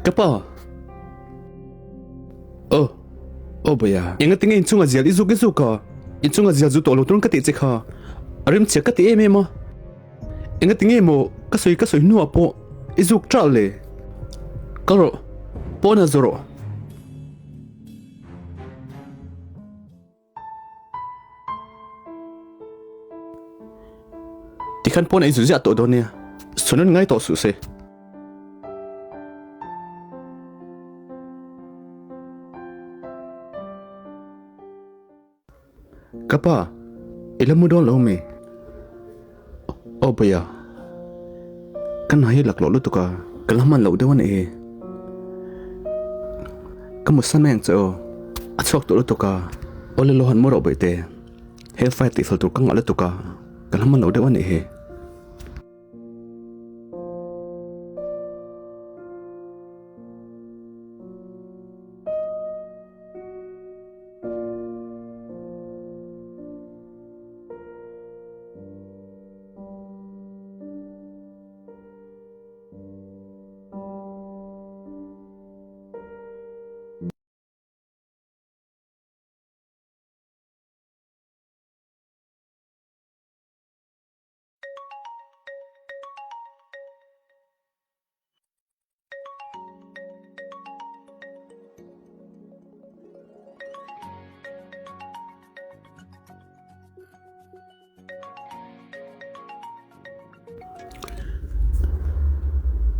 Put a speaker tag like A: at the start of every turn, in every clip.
A: Ka pa! Aw, aw bawia. Enga tinge inchunga zial i zuk i zuk a? Inchunga zial zu tawh lo turin ka tih che kha. A rimchhia ka ti em em a. Enga tinge maw ka sawi ka sawi hnuah pawh i zuk ṭah le? Kal rawh, pawnah zawh rawh. Tikhan pawn a inzu ziah tawh dawn nia, sawn ngai tawh suh se. Ka pa, i la mu dawn lo mi? Aw Bawia, ka hna hi laklawh lutuk a, ka la hman loh deuh a nih hi. Ka mu san mai ang che aw, a chhuak tawh lutuk a, aw le lo han mu rawh Bawihte, he file tihfel tur ka ngah lutuk a, ka la hman loh deuh a nih hi.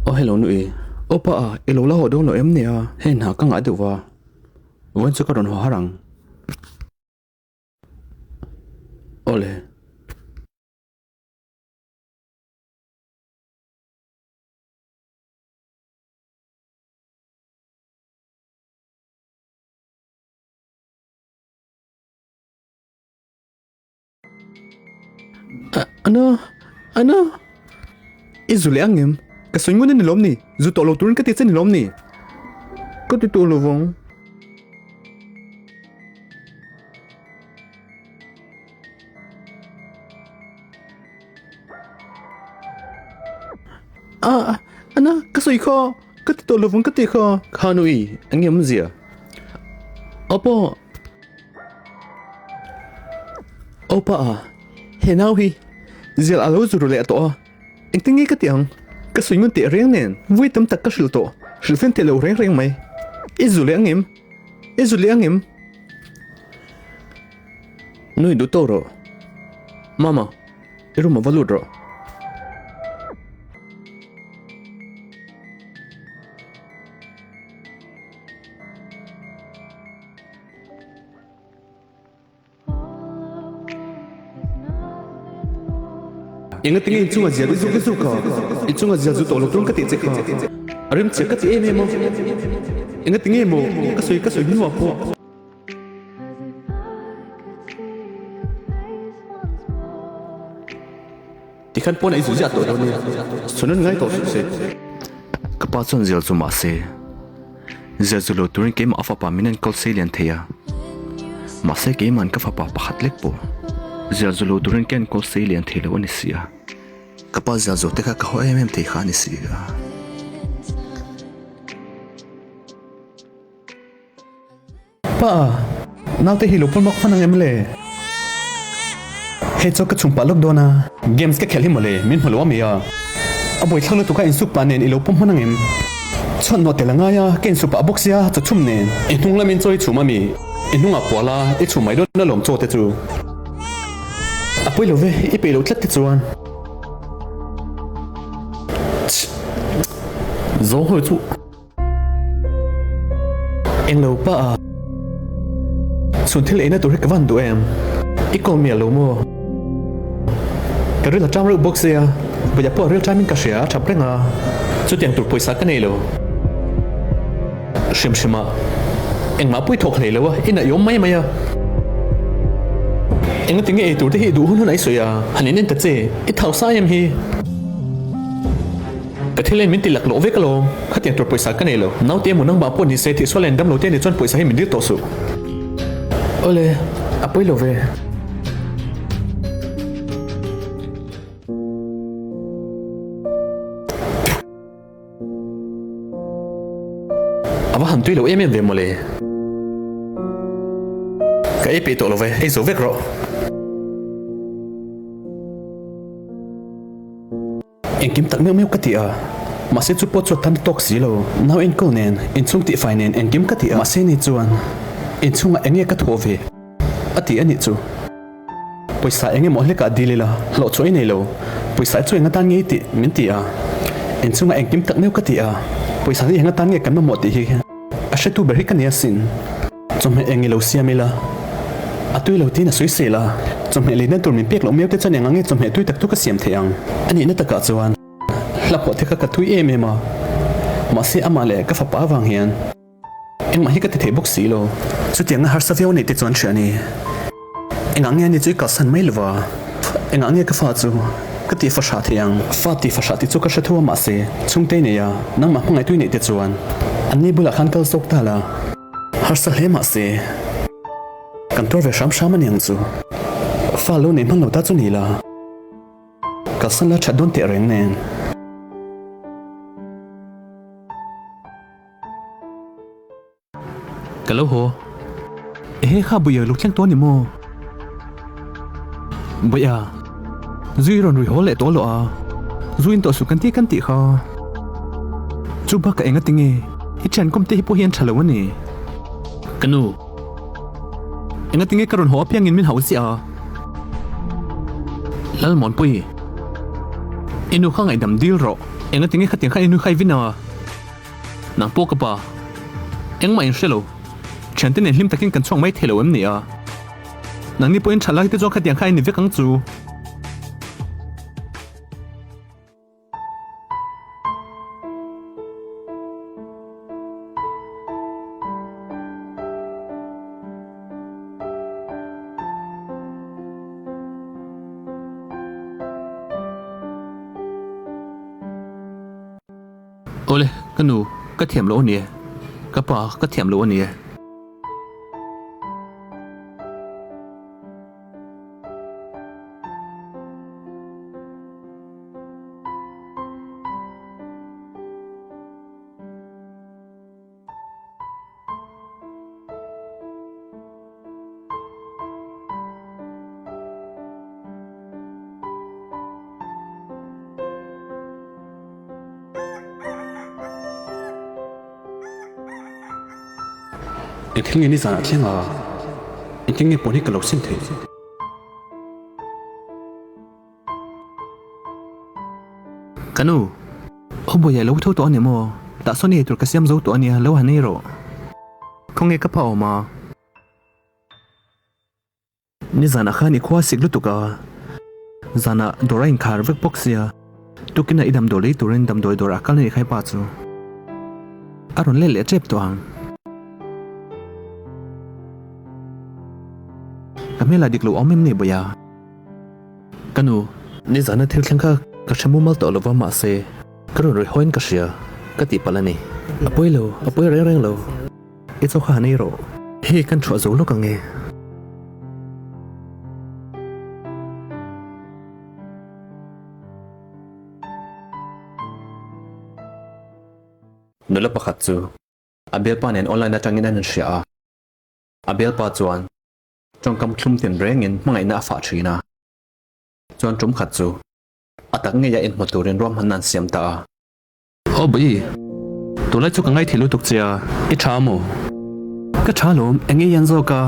A: Aw hello nui aw pa a i lo la haw dawn lo em nia hei hna ka ngah deuh va vawiin chu ka rawn haw har ang awle. Ana, ana, i zu leh ang em? Ka sawi ngun a ni lawm ni? Zu tawh lo turin ka ti che ni lawm ni? Ka ti tawh lo vang. A, ana, ka sawi kha, ka ti tawh lo vang ka ti kha. Kha nui, eng nge awmzia? Aw pawh. Aw pa a, he nau hi zial a lo zu ru leh tawh a, engtin nge ka ti ang? Ka sawi ngun teh reng nen vui tam tak ka hrilh tawh, hrilh fen teh lo reng reng mai. I zu leh ang em? I zu leh ang em? Nui duh tawh rawh. Mama, i room ah va lut rawh. Enga tinge inchunga zial i zuk i zuk a, inchunga zial zu tawh lo turin ka tih che kha, a rem chiah ka ti em em a, enga tinge maw ka sawi ka sawi hnuah pawh. Tikhan pawn a i zuh ziah tawh dawn nia, sawn ngai tawh suh se. Ka pa chuan zial chu mahse, zial zu lo turin keimah a fapa min enkawl sei lian thei a, mahse keima'n ka fapa pakhat lek pawh zial zu lo turin ka enkawl sei lian thei lo a ni si a. Ka pa zial zawh te kha ka haw em em thei kha a ni si a. Pa, naute hi lo pawn bawk hman ang em le? Hei chu ka chhung pah lawk dawn a. Games ka khelh hi mawle, min hmu lo ami a? A buaithlak lutuk a insuk pah nen i lo pawm hman ang em? Chhuat nawh tel a ngai a, ka insuk pah bawk sia, chaw chhum nen. I hnung lamin chaw i chhum ami? I hnungah kual a, i chhum mai dawn alawm chaw te chu. A pawi lo ve, i peih loh tlat te chuan. Chh! Zawng hawi chu. Englo pa a, chhun thil eina tur hi ka van duh em? I call miah lo maw? Ka ril a ṭam reuh bawk sia, vawiah pawh ril ṭamin ka hria a ṭhap reng a, chutiang tur pawisa ka nei lo. Hrim hrim a, engmah pawh i thawk hlei lo a, inah i awm mai mai a. Engati nge ei tur te hi i duh hun hun a i sawi a, han in en ta che, i thau sa em hi? Ka thil en min ti laklawh vek alawm, khatiang tur pawisa ka nei lo. Naute emaw nangmah pawh ni se tih sual en dam lo te ni chuan pawisa hi min dil tawh suh. Awle, a pawi lo ve. han tui lo em em ve mawle. Ka ei peih tawh lo ve, ei zo vek rawh. Engkim tak meuh meuh ka ti a, mahse chu pawh chuan tan tawk si lo. Nau enkawl nen, inchhung tihfai nen engkim ka ti a, mahse ni chuan inchhungah eng nge ka thawh ve a ti a nih chu. Pawisa eng emaw hlekah dil ila, hlawh chu ei nei lo. Pawisa chu eng atan nge i tih min ti a, inchhungah engkim tak meuh ka ti a, pawisa hi eng atan nge kan mamawh tih hi a hretu ber hi ka ni asin. Chawhmeh eng i lo siam ila, a tui lo tiin a sawi sel a, chawhmeh leina tur min pek loh miau te chuan eng ang nge chawhmeh tui tak chu ka siam theih ang? A nihna takah chuan hla pawh te kha ka tui em em a, mahse amah leh ka fapa avang hian engmah hi ka ti thei bawk si lo. Chutianga harsa viau neih te chuan hria a ni. Engah nge ani chu i kalsan mai lova? Engah nge ka fa chu ka tih fahrah thei ang? Fa tih fahrah tih chu ka hre tho a mahse chhungte nei a, nangmah hmangaih neih te chuan anni bulah khan kal zawk ta la. Harsa hle mahse kan tuar ve hram hram a ni ang chu. Fa lo nei hman lo ta chu ni la, kalsan la that dawn teh reng nen. Ka lo haw. Ehe kha Buia lo thleng tawh a ni maw? Buia, zu i rawn rui haw leh tawh lo a, zu in tawh suh kan ti kan tih kha. Chu bakah enga tinge i thian kawm te hi pawh hi an tha lo a ni. Ka nu, enga tinge ka rawn haw apiangin min hauh ziah a? Lalmuanpui, i nu kha ngaihdam dil rawh. Enga tinge khatiang khan i nu kha i vin a? Nang pawh ka pa, engmah in hre lo. Thiante nen hlim takin kan chhuak mai thei lo em ni a? Nangni pawhin tha lai te chuan khatiang kha a ni vek ang chu. Awle, ka nu, ka thiam loh a ni e. Ka pa, ka thiam loh a ni e.
B: Engthil nge nizanah thleng a, engtin nge pawn hi ka lo sim theih?
A: Ka nu, aw buai a lo tho tawh a ni maw? Tah sawn i eitur ka siam zo tawh a nia, lo han ei rawh. Khawnge ka pha awm a? Nizanah khan i khua sik lutuk a, zanah dawr a inkhar vek bawk sia, tukinah i damdawi lei turin damdawi dawrah kal a ni khai pa chu a rawn let leh tep tawh ang. Ka hmelah dik lo awm em ni Bawia? Ka nu, nizana thil thleng kha ka hre mumal tawh lova mahse ka rawn ri hawiin ka hria ka tih palh a ni. A pawi lo, a pawi reng reng lo. I chaw kha han ei rawh. Hei kan chhuah zo lawk ang e.
B: Nula pakhat chu a bialpa nen online atangin an inhria a. A bialpa chuan tawngkam thlum tin rengin hmangaihna a fah thin a. Chuan tum khat chu a tak ngeia inhmu turin ruahmanna an siam ta a.
A: Aw Bawi, tunlai chu ka ngaithei lutuk che a, i tha maw? Ka tha lawm, eng nge i an zawk a?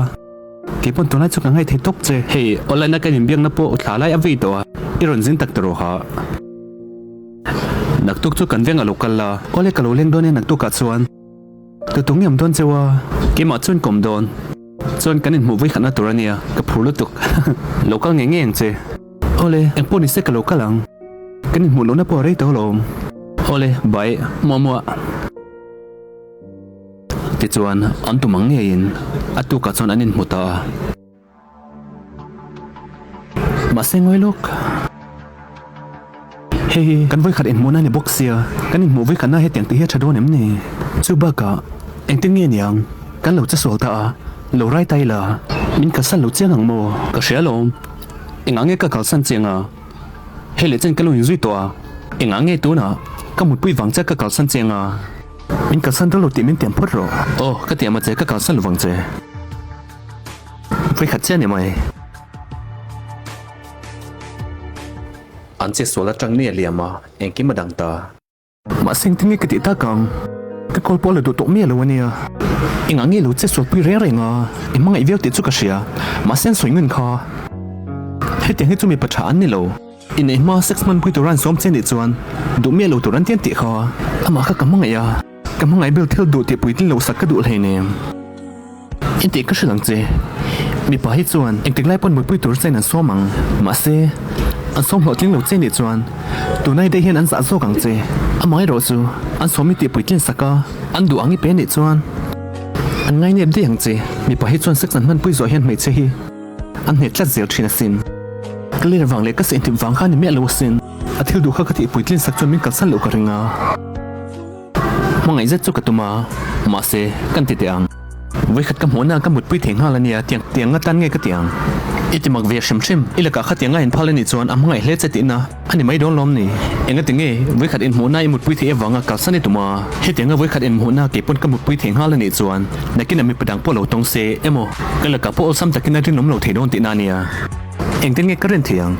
A: Kei pawn tunlai chu ka ngaithei tawp che. Hei, online a kan inbiakna pawh thla lai a vei tawh a, i rawn zin tak ta rawh ha. Naktuk chu kan veng a lo kal la. Awle ka lo leng dawn e naktukah chuan. Tutu nge awm dawn cheu a? Keimah chuan ka awm dawn. Chuan kan inhmuh vawikhatna tur a nia, ka phur lutuk. Lo kal ngei ngei ang che. Awle, engpawh ni se ka lo kal ang. Kan inhmuh lohna pawh a rei tawh alawm. Awle, bye, muah muah.
B: Tichuan, an tum ang ngeiin a tukah chuan an inhmu ta a.
A: Mahse ngawi lawk. Hei hi kan vawikhat inhmuhna a ni bawk sia, kan inhmuh vawikhatna hetiang tih hi a tha dawn em ni? Chu bakah, engtin nge niang? Kan lo che sual ta a, lo rai ta ila, min kalsan lo chiang ang maw? Ka hria alawm. Engah nge ka kalsan chiang a? Hei leh chen ka lo inzui tawh a, engah nge tunah ka mutpui vang chiah ka kalsan chiang a? Min kalsan dawn lo tih min tiam phawt rawh. Aw, ka tiam a che, ka kalsan lovang che. Vawikhat chiah a ni mai.
B: An che sual atang ni a liam a, engkim a dang ta.
A: Mahse engtin nge ka tih tak ang? Ka call pawh la duh tawh miah lo a nia. Engah nge lo che sualpui reng reng a? I hmangaih viau tih chu ka hria. Mahse an sawi ngun kha. Hetiang hi chu mipa tha an ni lo. Inneih hma sex hmanpui tura an sawm che nih chuan duh miah lo tur an ti an tih kha. Amah kha ka hmangaih a, ka hmangaih ber thil duh tih puitlin loh sak ka duh hleinem. Engtih ka hrilh ang che? Mipa hi chuan engtik lai pawn mutpui tur chein an sawm ang. Mahse, an sawm hlawhtling lo che nih chuan tunai daih hian an zah zawk ang che. Amaherawh chu an sawm i tih puitlin sak a, an duh ang i pe nih chuan an ngainep daih ang che. Mipa hi chuan sex an hmanpui zawh hian hmeichhe hi an hne tlat zel thin asin. Ka ler vang leh ka sehhnip vang kha a ni miah lo asin. A thil duh kha ka tih puitlin sak chuan min kalsan loh ka ring a. Hmangaih zet chu ka tum a, mahse, kan ti teh ang. Vawikhat ka hmuhna ka mutpui thei nghal a nia, tiang tiang nga tan nge ka ti ang? I ti mak ve hrim hrim, i lakah khatiang a inphal a nih chuan a hmangaih hle che tihna a ni mai dawn lawm ni? Engati nge vawikhat inhmuhna i mutpui theih avanga kalsan i tum a? Hetianga vawikhat inhmuhna kei pawn ka mutpui thei nghal a nih chuan nakinah mipa dang pawh lo tawng se emaw ka lakah pawh awlsam takin a rinawm lo thei dawn tihna a nia. Engtin nge ka rin thei ang?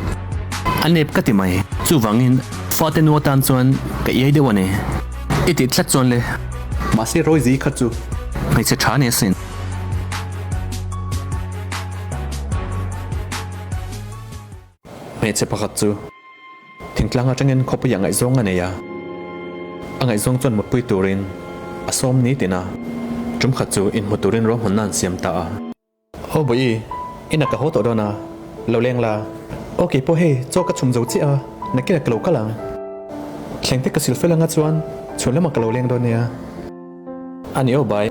A: A nep ka ti mai. Chuvangin fate nu atan chuan ka iai deuh a ni. I tih tlat chuan le.
B: Mahse Rosie kha chu.
A: Hmeichhe tha ni asin.
B: Hmeichhe pakhat chu thingtlang atangin khawpuiah ngaihzawng a nei a. A ngaihzawng chuan mutpui turin a sawm ni tin a. Tum khat chu inhmu turin ruahmanna an siam ta a. Aw Bawihi, inah ka haw tawh dawn a, lo leng la. Aw keipawh hei chaw ka chhum zo chiah a, nakinah ka lo kal ang. Thleng te ka sil fel anga chuan chhun lamah ka lo leng dawn nia. A ni aw bai.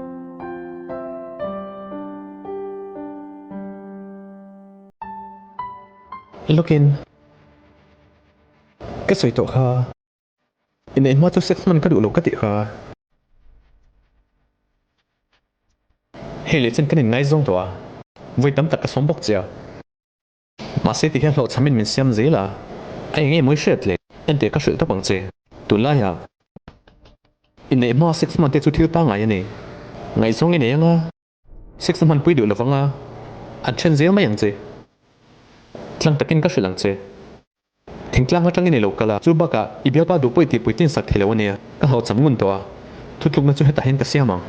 B: Lawkin ka sawi tawh kha. Inneih hma chu sex hman ka duh lo ka tih kha. Hei leh chen kan inngaizawng tawh a, vawi tam tak ka sawm bawk che a. Mahse ti hian hlawhchhamin min siam zel a, a eng nge mawi hriat le? Enteh ka hrilh tawp ang che. Tunlaiah inneih hma sex hman te chu thil pangngai a ni. Ngaihzawng i nei anga sex a hmanpui duh lovang a, an then zel mai ang che. Tlang takin ka hrilh ang che. Thingtlang atangin i lo kal a, chu bakah i bialpa duh pawh i tihpui tin sak thei lo a nia. Ka hlawhcham ngun tawh a, thutlukna chu hetah hian ka siam ang.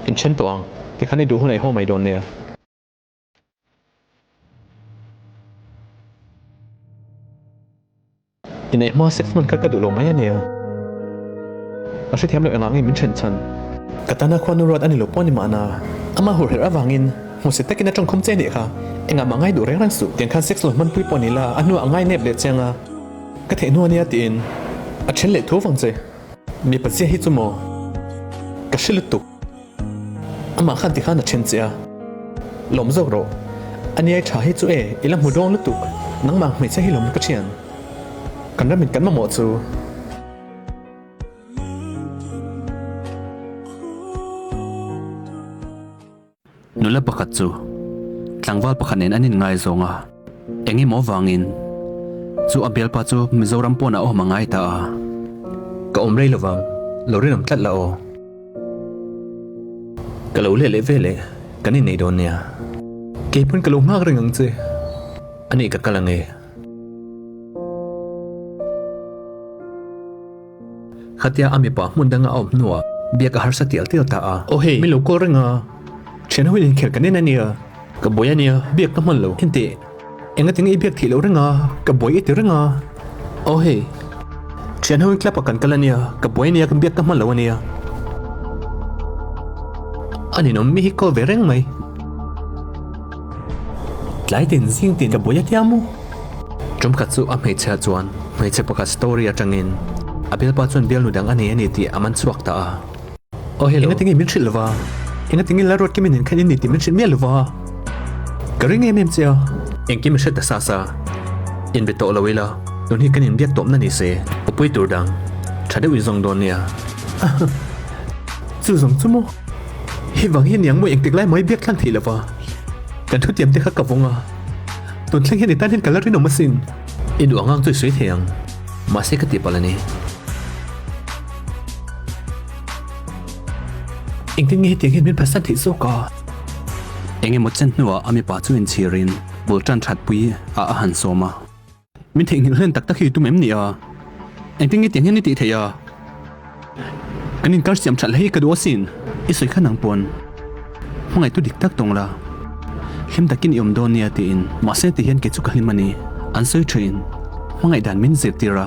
B: Inthen tawh ang, tikhan i duh hunah i haw mai dawn nia. Inneih hma sex hman kha ka duh lo mai a nia. Ka hrethiam loh engah nge min then chhan. Ka tana khuanu ruat a ni lo pawh a ni mahna. Amah hurherh avangin Hmusit takin a tawngkhum che nih kha. Engah mah ngai duh reng reng suh. Tiang khan sex lo hmanpui pawh ni la, a hnuah a ngai nep leh chiang a. Ka theih hnu a nia tiin a then leh thu vang che. Mipa zia hi chu maw? Ka hre lutuk. Amah khan tikhan a then che a. Lawm zawk rawh. A niai tha hi chu e, i la hmu dawng lutuk. Nangmah hmeichhia hi lawm ka thian. Kan ramin kan mamawh chu.
A: Nula pakhat chu tlangval pakhat nen an inngaizawng a, eng emaw vangin chu a bialpa chu Mizoram pawnah a awm a ngai ta a.
B: Ka awm rei lovang, lo rinawm tlat la aw. Ka lo leh leh ve leh kan innei dawn nia. Keipawn ka lo nghak reng ang che. A nih ka kal ang e.
A: Khatia a mipa hmun danga a awm hnuah biak a harsa tial tial ta a.
B: Aw hei, min lo call reng a, thian ho in inkhelh kan en a nia, ka buai a nia, biak ka hman lo. Henteh, engati nge i biak theih loh reng a, ka buai i ti reng a. Aw hei, thian ho in club ah kan kal a nia, ka buai a nia, biak ka hman lo a nia. A ninawm mi hi call ve reng mai. Tlai tin zing tin ka buai a tia maw?
A: Tumkhat chu a hmeichhia chuan hmeichhe pakhat story atangin a bialpa chuan bialnu dang a nei a ni tih a man chhuak ta a.
B: Aw hello. Engatinge min hrilh lova? Engatinge Lalruat Kimi nen khan in ni tih min hrilh miah lova? Ka ring em em che a.
A: Engkim i hre ta sa sa. Inbe tawh lo ila, tun hi kan inbiak tawpna ni se. Upui tur dang tha deuh i zawng dawn nia.
B: Chu zawng chu maw? Hei vang hian niang maw engtik lai mai biak thlang theih lova? Kan thutiam te kha ka vawng a. Tun thleng hian i tan hian ka la rinawm asin.
A: I duh ang ang chu i sawi thei ang, mahse ka tih palh a ni.
B: Engtin nge hetiang hian min phatsan theih zawk a? Eng emaw chen hnuah a mipa chu inchhirin bul tan that pui a a han sawm a. Min theihnghilh hlen tak tak hi i tum em ni a? Engtin nge tiang hian i tih theih a? Kan inkar siam that hle hi ka duh asin. I sawi kha nang pawn hmangaihtu dik tak tawng la, hlim takin i awm dawn nia tiin. Mahse ti hian kei chu ka hlim a ni. An sawi thin. Hmangaih dan min zirtir a.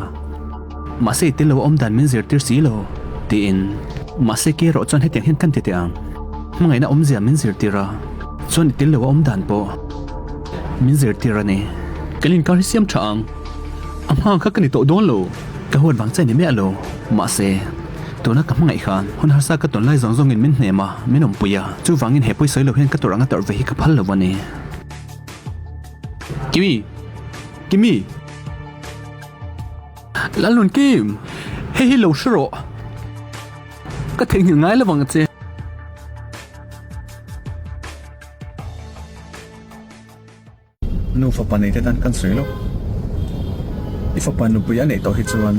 B: Mahse i tel lo a awm dan min zirtir si lo tiin. Mahse kei erawh chuan hetiang hian kan ti teh ang. Hmangaihna awmzia min zirtir a, chuan i tel lo a awm dan pawh min zirtir a ni. Kan inkar hi siam tha ang. A hma kha ka ni tawh dawn lo. Ka huat vang che ni miah lo. Mahse, tuna ka hmangaih khan hun harsa ka tawn lai zawng zawngin min hnem a, min awmpui a. Chuvangin he pawisawi lo hian ka tawrh anga tawrh ve hi ka phal lo a ni. Kimi! Kimi! Lalnun Kim! Hei hi lo hre rawh. Ka theihnghilh ngai lo vang che.
A: Nu fapa nei te tan kan sawi lo. I fapa nupui a neih tawh hi chuan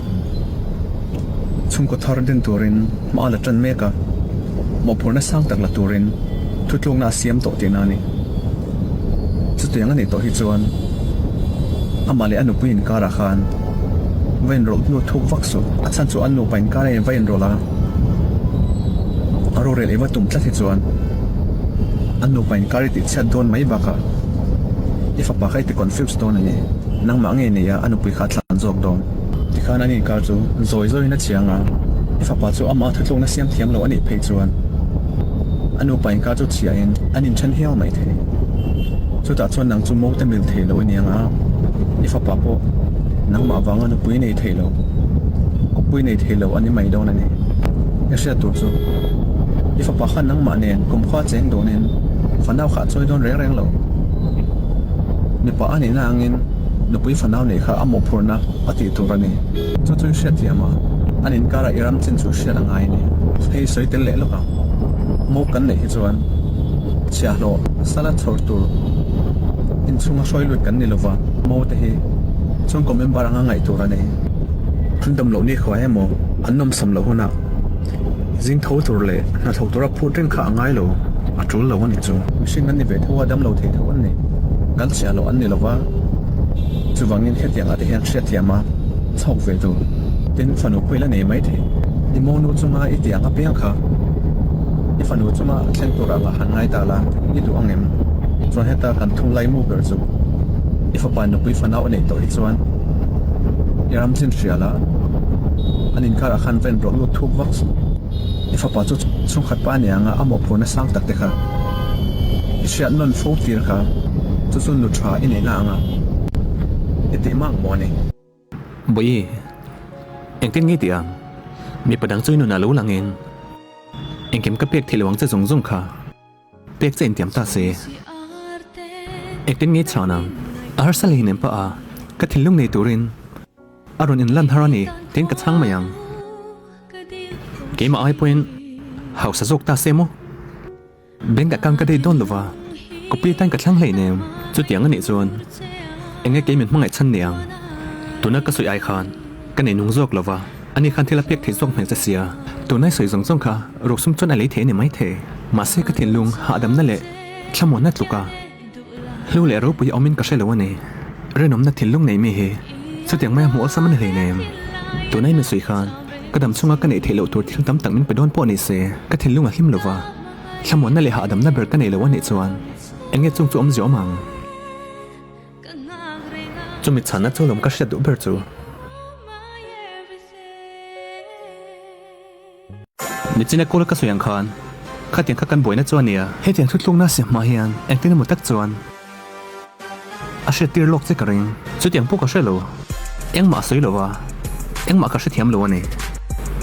A: chhungkaw thar din turin hma a la tan mek a, mawhphurhna sang tak la turin thutlukna a siam tawh tihna a ni. Chutiang a neih tawh hi chuan amah leh a nupui inkarah khan va inrawlh hnu thuk vak suh. A chhan chu an nupa inkar a va inrawlh a, a rorel i va tum tlat hi chuan an nupa inkar i tihchhiat dawn mai bakah i fapa kha i ti confuse dawn a ni. Nangmah ngei nei a a nupui kha a thlan zawk dawn. Tikhan an inkar chu zawi zawiin a chiang a, i fapa chu amah thutlukna siam thiam lo a nih phei chuan a nupa inkar chu chhiahin an inthen hial mai thei. Chutah chuan nang chu mo te mil thei lo i ni ang a, i fapa pawh nangmah vanga nupui nei thei lo, kawppui nei thei lo a ni mai dawn a ni. I hriat tur chu i fapa khan nangmah nen kumkhua cheng dawnin fanau kha a chawi dawn reng reng lo. Mipa a nihna angin nupui fanau neih kha a mawhphurhna a tih tur a ni. Chu chu i hriat thiam a, an inkarah i ram chin chu hriat a ngai a ni. Hei sawi tel leh lawk ang. Mo kan neih hi chuan chhiahhlawh sala chhawr tur inchhunga hruai lut kan ni lova, mo te hi chhungkaw member anga ngaih tur a ni. An dam loh ni khuai emaw an nawmsam loh hunah zing tho tur leh hnathawk tura phut reng kha a ngai lo, a tul lo a ni chu. Mihring an ni ve tho a, dam lo thei tho an ni. Kan chhiahhlawh an ni lova, chuvangin hetiangah te hian hriatthiam a chhawk ve tur. Tin, fanu pawh i la nei mai thei. I monu chunga i tiang apiang kha i fanu chunga thleng tur anga han ngai ta la, i duh ang em? Chuan heta kan thung lai mu ber chu i fapa nupui fanau a neih tawh hi chuan i ram chin hria la, an inkarah khan va inrawlh lut thuk vak suh. I fapa chu chhungkhat pa ania anga a mawhphurhna sang tak te kha i hriat nawn fo tir kha chu chu nu tha i neihna anga i tih mak maw a ni.
B: Bawihi, engtin nge tih ang? Mipa dang chu i nunah lo langin engkim ka pek theih lo ang che zawng zawng kha. Pek che intiam ta se. Engtin nge chhan ang? A harsa leh hinem pah a, ka thinlung nei turin a rawn inlan har a ni tiin ka chhang mai ang. Keimah ai pawhin hausa zawk ta se maw? Bank account ka date dawn lova, copy atan ka thlang hleinem. Chutiang a nih chuan enge kei min hmangaih chhan ni ang? Tuna ka sawi ai khan ka nei nung zawk lova. Ani khan thil a pek theih zawk hmel che sia, tunlai sawi zawng zawng kha ruk sum chuan a lei thei a ni maithei. Mahse ka thinlung hahdamna leh thlamuanna tluk a hlu leh ropui awmin ka hre lo a ni. Rinawmna thinlung nei mi hi chutiang maia hmuh awlsam a ni hleinem. Tunlai mi sawi khan ka dam chhunga ka neih theih loh tur thil tam tak min pe dawn pawh ni se, ka thinlung a hlim lo va, thlamuanna leh hahdamna ber ka nei lo a nih chuan eng nge chung chu awmzia awm ang? Chumi chhanna chu lawm ka hriat duh ber chu. Nichina kawl ka sawi ang khan khatiang kha kan buaina chu a nia. Hetiang thutlukna siam hma hian engtin emaw tak chuan a hriattir lawk che ka ring. Chutiang pawh ka hre lo. Engmah a sawi lo va, engmah ka hrethiam lo a ni.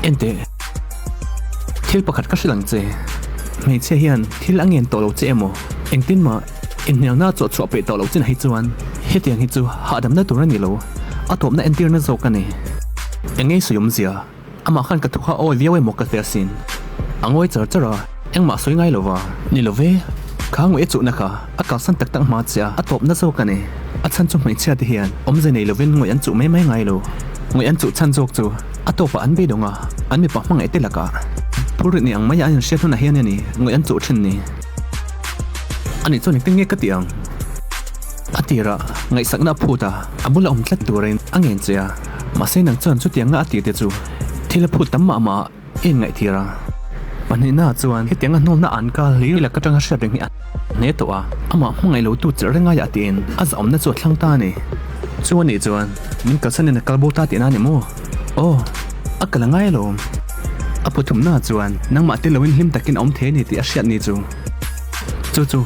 B: Enteh, thil pakhat ka hrilh ang che. Hmeichhia hian thil a ngen tawh lo che emaw? Engtin mah inhnialna a chawhchhuah peih tawh loh chin hi chuan hetiang hi chu hahdamna tur a ni lo, a tawpna entirna zawk a ni. Eng nge sawi awmzia? Amah khan ka thu kha awi viau emaw ka ti asin. A ngawi char char a, engmah sawi ngai lo va. Ni lo ve, kha ngawih a chuhna kha a kalsan tak tak hma che a, a tawpna zawk a ni. A chhan chu hmeichhia te hian awmze nei lovin ngawih an chuh mai mai ngai lo. Ngawih an chuh chhan zawk chu a tawpah an beidawng a, an mipa hmangaih te lakah. Phurrit ni ang mai a an inhriat hunah hian a ni ngawih an chuh thin ni. Ani chuan engtin nge ka tih ang? A tirah ngaihsakna a phut a, a bula awm tlat turin a ngen che a, mahse nang chuan chutianga a tirte chu thil a phut tam mah mah a i inngaihtir a. Pahnihnaah chuan hetianga hnawlna an kal hlir lak atanga hriat reng hi a hne tawh a, amah hmangaih lo tu chelh reng aiah tiin a zahawmna chu a thlang ta a ni. Chu anih chuan min kalsanin a kal bo ta tihna a ni maw? Aw, a kal a ngai alawm. A pathumnaah chuan nangmah te loin hlim takin a awm thei a ni tih a hriat ni chu. Chu chu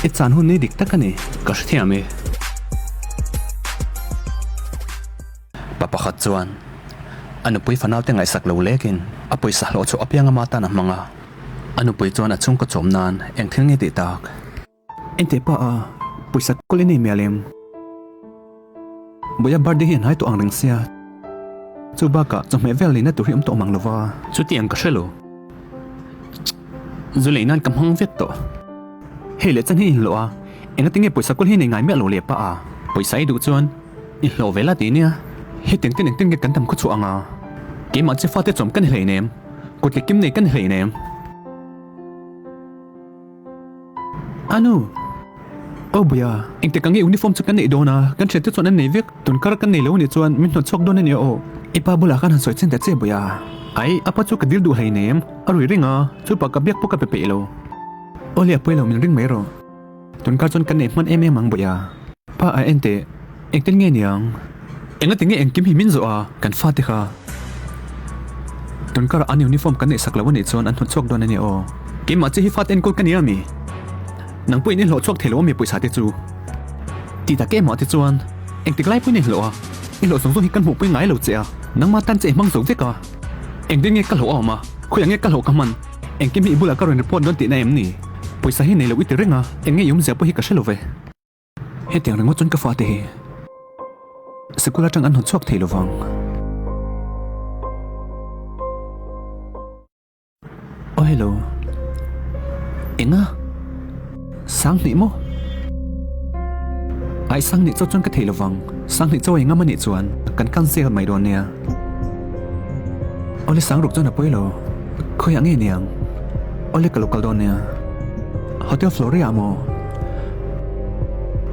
B: i chan hun ni dik tak a ni, ka hrethiam e. Pa pakhat chuan a nupui fanaute ngaihsak lo lekin a pawisa hlawh chhuah apiang ama tan a hmang a. A nupui chuan a chhungkaw chawm nan eng thil nge tih tak? Enteh pa a, pawisa kawl i nei mial em? Bawia birthday hi a hnai tawh ang reng sia, chu bakah chawhmeh vel leina tur hi awm tawh mang lo va. Chutiang ka hre lo. Zu lei nan ka hmang vek tawh. Hei leh chan hi inhlawh a, engatinge pawisa kawl hi nei ngai miah lo leh pa a? Pawisa i duh chuan I hlawh ve la ti nia. Hetiang ten engtin nge kan dam khaw chhuah ang a? Keimah che fate chawm ka ni hleinem, kut leh kim nei ka ni hleinem. Anu! Aw Buia, engtik ang nge uniform chu kan neih dawn a? Kan thiante chuan an nei vek, tun kar kan nei lo anih chuan min hnawt chhuak dawn a nia aw. I pa bulah khan han sawi chin ta che Buia. Ai, a pa chu ka dil duh hleinem, a rui ring a, chupa ka biak pawh ka pe peih lo. Aw le a pawi lo min ring mai rawh. Tunkar chuan kan nei hman em em ang bawih a. Pa a en teh, engtin nge niang? Engati nge engkim hi min zawh a, kan fate kha. Tunkar an uniform kan neihsak lo anih chuan an hnawt chhuak dawn ania aw. Keimah chi hi fate enkawl ka nia mi? Nang pawhin i hlawh chhuak thei lo ami pawisa te chu? Ti tak emah te chuan engtik lai pawhin i hlawh a, i hlawh zawng zawng hi kan hmuhpui ngai lo che a, nangmah tan che i hmang zo vek a. Engtin nge ka hlawh a awm a, khawiah nge ka hlawh ka hman? Engkim hi i bulah ka rawn report dawn tihna em ni? Pawisa hi nei loh i ti reng a, eng nge i awmzia pawh hi ka hre lo ve. Hetiang ringawt chuan ka fate hi sikul atang an hnawt chhuak thei lovang. Aw hello. Enga? Sanghnih maw? Ai Sanghnih chaw chuan ka thei lovang. Sanghnih chaw engam anih chuan kan cancel mai dawn nia. Awle Sangruk chuan a pawi lo. Khawiah nge niang? Awle ka lo kal dawn nia. Hotel Floria maw?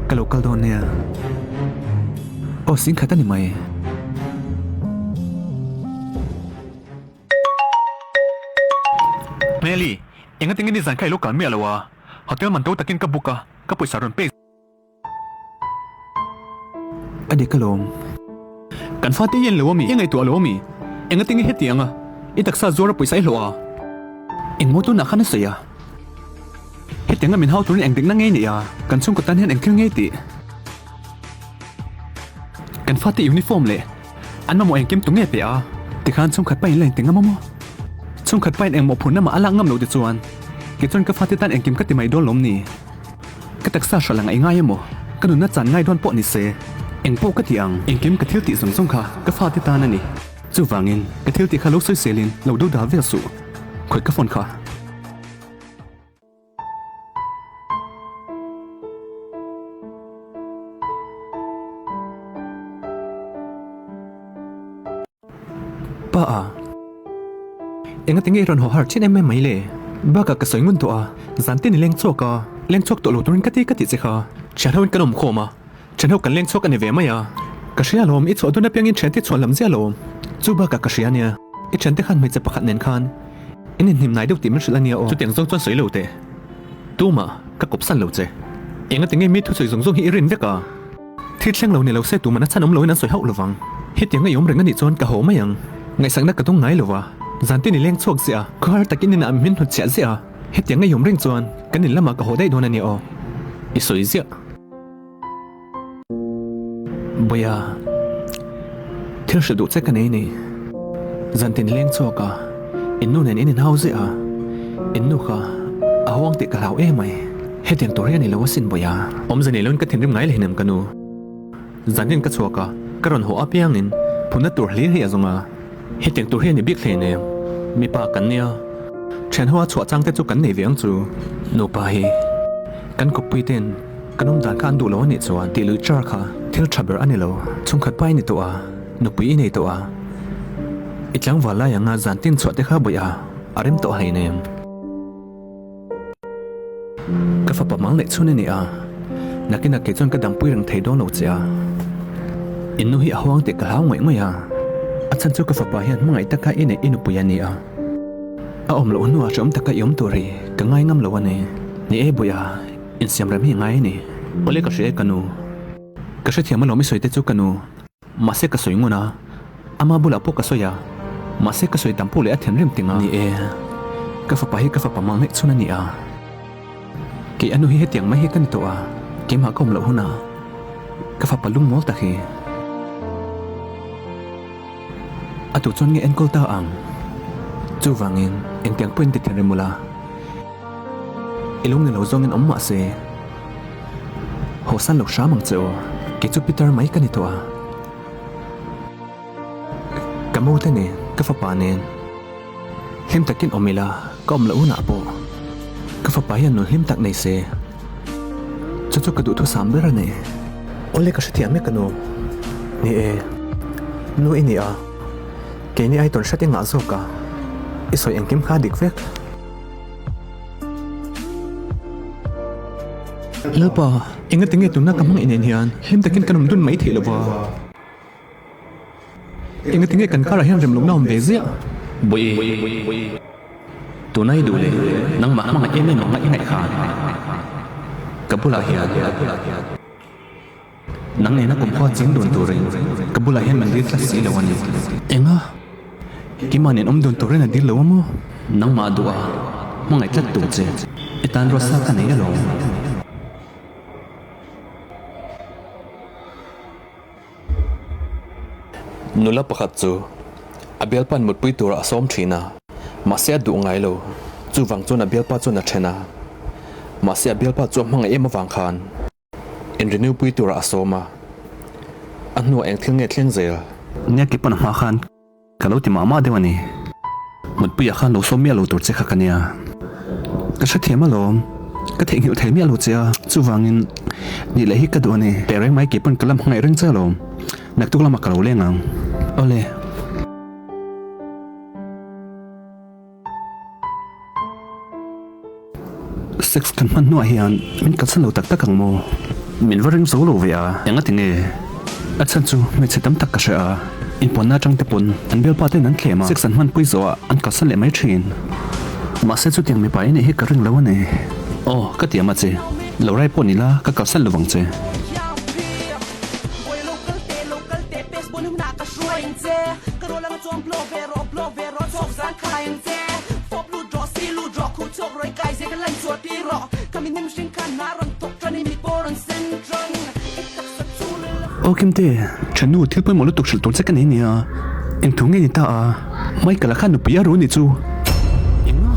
B: Ka lo kal dawn nia. Aw singkhat a ni mai. Hmeli, engatinge nizan kha i lo kal miah lo a? Hotel man to takin ka book a, ka pawisa rawn pek. A dik alawm. Kan fate hi an lo ami? I ngaihtuah lo ami? Engatinge hetiang a? I taksa zuar a pawisa i hlawh a? Engmaw tunah khan a sawi a? Hetianga min hau turin eng dikna ngei nei a? Kan chhungkaw tan hian eng thil ngei tih? Kan fate uniform leh an mamawh engkim tu nge pe a? Tikhan chhungkhat pain la inti ngam a maw? Chhungkhat pain engmawh phurna mah a lak ngam loh te chuan kei chuan ka fate tan engkim ka ti mai dawn lawm ni? Ka taksa hrilh ang a i ngai emaw? Ka nunna chan ngai dawn pawh ni se eng pawh ka ti ang. Engkim ka thil tih zawng zawng kha ka fate tan a ni. Chuvangin ka thil tih kha lo sawiselin lo do dal vel suh. Khawih ka phone kha. Pa a, engati nge i rawn haw har thin em em mai le? Bakah ka sawi ngun tawh a, zan te ni leng chhuak a, leng chhuak tawh lo turin ka ti ka tih che kha. Thian ho in kan awm khawm a, thian ho kan leng chhuak a ni ve mai a. Ka hria alawm, i chhuah dawn apiangin thiante chhuah lam ziah alawm. Chu bakah ka hria ania, i thiante khan hmeichhe pakhat nen khan in inhnim nai deuh tih min hrilh ania aw. Chutiang zawng chuan sawi lo teh. Tumah ka kawpsan lo che. Engati nge mi thusawi zawng zawng hi i rin vek a? Thil thleng lo ni lo se tuman a chhan awm loin an sawi hauh lovang. Hetiang a i awm reng anih chuan ka haw mai ang. Ngaihsakna ka dawng ngai lo va, zan te ni leng chhuak ziah a, khawhar takin inah min hnut chhiah ziah a. Hetiang a i awm reng chuan kan in lamah ka haw daih dawn a nia aw. I sawi ziah. Bawia, thil hrilh duh che ka nei ni. Zan te ni leng chhuak a, in nu nen in inhau ziah a, in nu kha a huang tih ka hlau em mai. Hetiang tur hi a ni lo asin Bawia. Awmze nei loin ka thinrim ngai lehinem ka nu. Zanin ka chhuak a, ka rawn haw apiangin phunna tur hlir hi a zawng a. Hetiang tur hi a ni bik hleinem. Mipa kan nia, thian hoa chhuah chang te chu kan nei ve ang chu. Nupa hi kan kawppui ten kan awm dan kha an duh lo a nih chuan tih luih char kha thil tha ber a ni lo. Chhungkhat pa i ni tawh a, nupui i nei tawh a, i tlangval lai anga zan tin chhuah te kha Bawia. a rem tawh hleinem. Ka fapa mang leh chhun a ni a, nakinah kei chuan ka dampui reng thei dawn lo che a. In nu hi a huang tih ka hlau ngawih ngawih a, a chhan chu ka fapa hian hmangaih taka i neih i nupui a ni a. A awm loh hnuah hreawm taka i awm tur hi ka ngai ngam lo a ni. Ni e Buia, insiam rem hi i ngai a ni. Awle ka hria e ka nu. Ka hrethiam alawm i sawi te chu ka nu. Mahse ka sawi ngun a, ama bulah pawh ka sawi a, mahse ka sawi tam pawh leh a thinrim ting a. Ni e, ka fapa hi ka fapa mah ngaih chhun a ni a, kei a nu hi hetiang mai hi ka ni tawh a, keimah ka awm loh hunah ka fapa lungmawl tak hi a tu chuan nge enkawl ta ang? Chuvangin engtiang pawhin ti thinrim ula, i lung ni lo zawngin awm mahse Hawsan lo hram ang che aw, kei chu Peter mai ka ni tawh a. Ka mo te nen, ka fapa nen hlim takin awm ila, ka awm loh hunah pawh ka fapa hian nun hlim tak nei se, chu chu ka duhthusam ber a ni. Awle ka hrethiam e ka nu. Ni e, nu i ni a, keini ai tawn hret i ngah zawk a, i sawi engkim kha a dik vek. Lalpa, engati nge tuna ka hmang inen hian hlim takin kan awm dun mai theih lova? Engati nge kan karah hian remlawmna awm ve ziah? Bawihi, tuna i duh leh nangmah hmangaih em em anga i ngaih khan ka bulah hian Nang nena kumkhua ching dun turin ka bulah hian min dil tlat si lo a ni. Enga? Keimah nen awm dun turin a dil lo a maw? Nangmah duh a, hmangaih tlat tur che. I tan ruatsa ka nei alawm. Nula pakhat chu a bialpa'n mutpui turah a sawm thin a, mahse a duh ngai lo. Chuvang chuan a bialpa chuan a then a, mahse a bialpa chu a hmangaih em avang khan. Inrenew pui turah a sawm a, a hnuah eng thil nge thleng zel? Nia ke pawn a hma khan ka lo ti mah mah deuh a ni. Mutpuiah khan lo sawm miah lo tur che kha ka nia. Ka hrethiam alawm, ka theihnghilh thei miah lo che a, chuvangin nih leh hi ka duh a ni. Teh reng mai ke pawn ka lam hmangaih reng che alawm, naktuk lamah ka lo leng ang. Awle. Sex kan hman hnuah hian min kalsan lo tak tak ang maw? Min va ring zo lo ve a, enga ti nge? A chhan chu hmeichhe tam tak ka hre a, inpuanna atang te pawn an bialpa ten an thlem a, sex an hmanpui zawhah an kalsan leh mai thin. Mahse chutiang mipa i nih hi ka ring lo a ni. Aw, ka ti am a che, lo rai pawh ni la ka kalsan lo vang che. Aw Kimte, ṭhennu thil pawimawh lutuk hrilh tur che ka nei nia, eng thu nge ni ta a? Michael-a khan nupui a ru ni chu. Enga?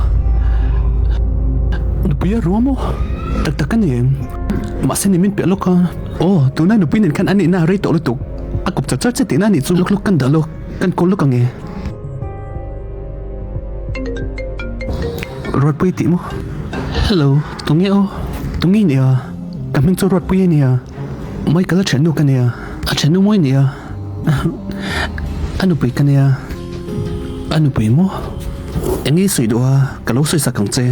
B: Nupui a ru a maw? Tak tak a ni em? Mahse ni min piah lawk a. Aw, tuna nupui nen khan an nihna a rei tawh lutuk. A kawp char char che tihna a nih chu. Lawk lawk kan dah lawk, kan kawl lawk ang e. Ruatpui tih maw? Hello, tunge aw? Tunge i nia? Ka hming chu Ruatpui a nia. Michael a thiannu ka nia. A thiannu mawi nia. A nupui ka nia. A nupui maw? Eng nge i sawi duh a? Ka lo sawi sak ang che.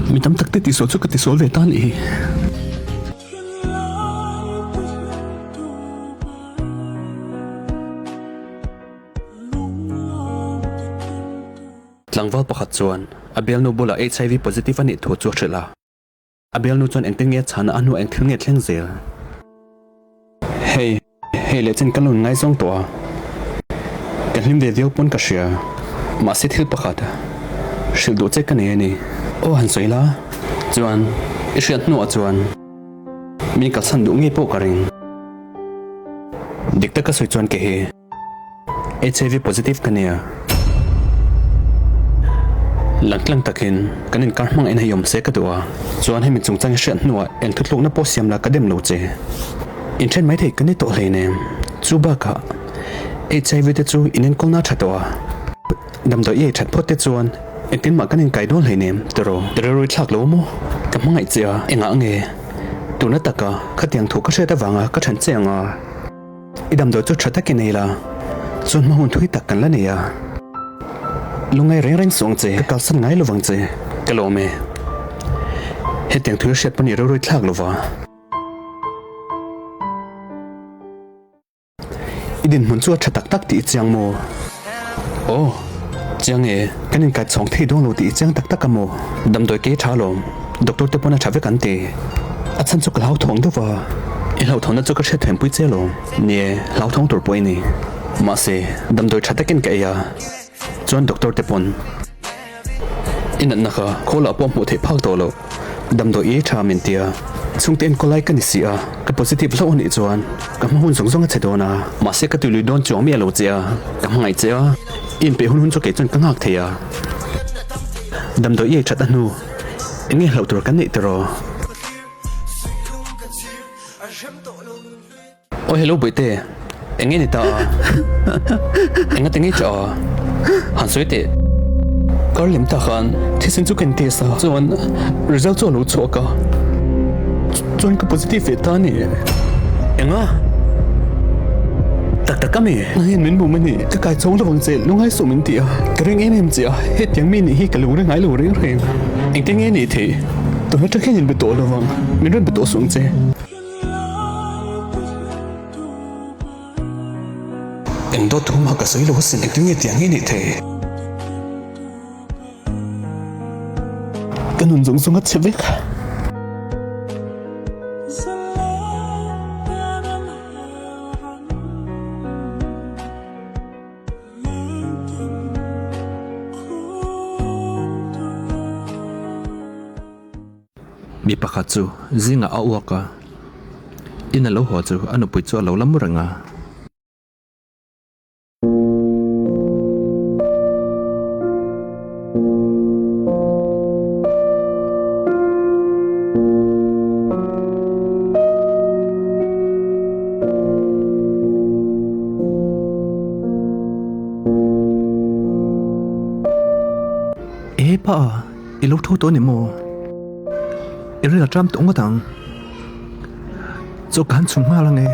B: Mi tam tak te tihsual chu ka tisual ve ta a nih hi. Tlangval pakhat chuan a bialnu bulah HIV positive a nih thu chu a hrilh a. A bialnu chuan engtin nge a chhana a hnuah eng thil nge thleng zel? Hei, hei leh chen ka lo inngaizawng tawh a, ka hlim ve viau pawn ka hria. Mahse thil pakhat hrilh duh che ka nei a ni. Aw han sawi la, chuan i hriat hnuah chuan min kalsan duh ngei pawh ka ring. Dik taka sawi chuan ke hi HIV positive ka nia. Langtlang takin kan inkar hmang en hei awm se ka duh a, chuan hemi chungchang hi hriat hnuah eng thutlukna pawh siam la ka dem lo che. Inthen mai thei ka ni tawh hleinem. Chu bakah HIV te chu inenkawlna a tha tawh a, damdawi i ei that phawt te chuan engtin mah kan inkai dawn hleinem tiraw? Rilru i thlak lo maw? Ka hmangaih che a, engah nge tuna taka khatiang thu ka hriat avanga ka then che ang a? I damdawi chu tha takin ei la.
A: Chuan hma hun thui tak kan la nei a. Lungngai reng reng suh ang che, ka kalsan ngai lovang che, ka lawm e. Hetiang thil hriat pawh ni reuh reuh thlak lova. I dinhmun chu a tha tak tak tih i chiang maw? Aw, chiang e, kan inkai chhawng thei dawn lo tih i chiang tak tak a maw? Damdawi ke tha alawm, doctor te pawn a tha vek an ti. A chhan chu ka hlauthawng deuh va, i hlauhthawnna chu ka hriat themhpui che alawm. Ni e, hlauthawng tur pawh i ni. Mahse, damdawi tha takin ka ei a, chuan doctor te pawn i natna kha khawlah pawh hmuh theih phak tawh loh. Damdawi i tha min tia, chhungte enkawl lai ka ni si a, ka positive hlauh anih chuan ka hma hun zawng zawng a che dawn a. Mahse ka tui lui dawn chuang miah lo che a, ka hmangaih che a, i inpeih hun hun chu kei chuan ka nghak thei a. Damdawi i ei that a hnu, eng nge hlauh tur kan neih tiraw? Aw hello Bawihte, eng nge ni ta a? Enga ti nge tah a? Han sawi teh. Kar lem ta khan thisen chu ka in test a, chuan result chu a lo chhuak a, chuan ka positive ve ta a ni. Enga? Tak tak a mi? Nang hian min bum a ni, ka kai chhawng lovang che, lungngai suh min ti a, ka ring em em che a, hetiang mi nih hi ka lo ring ngai lo reng reng. Engtin nge ni theih? Tuna tang hian in be tawh lovang, min rawn be tawh suh ang che. Eng dawt thu mah ka sawi lo asin engtin nge tiang hi a nih thei? Ka nun zawng zawng a chhe vek. Mi pakhat chu zingah a uak a, in a lo haw chu a nupui chu a lo la mu reng a. E pa! I lo tho tawh a ni maw? I ril a ṭam tawh ngawt ang. Chaw ka han chhum nghal ang e.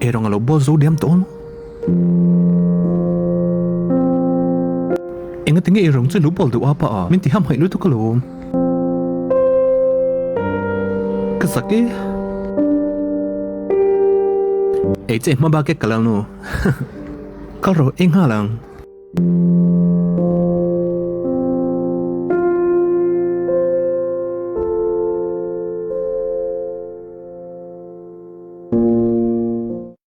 A: Eirawng a lo bawl zo diam tawh ang. Engati nge eirawng chu i lo bawl deuh a pa a? Min ti hamhaih lutuk alawm. Ka zak e. Ei che hma bak e ka lal nu. Kal rawh ei nghal ang.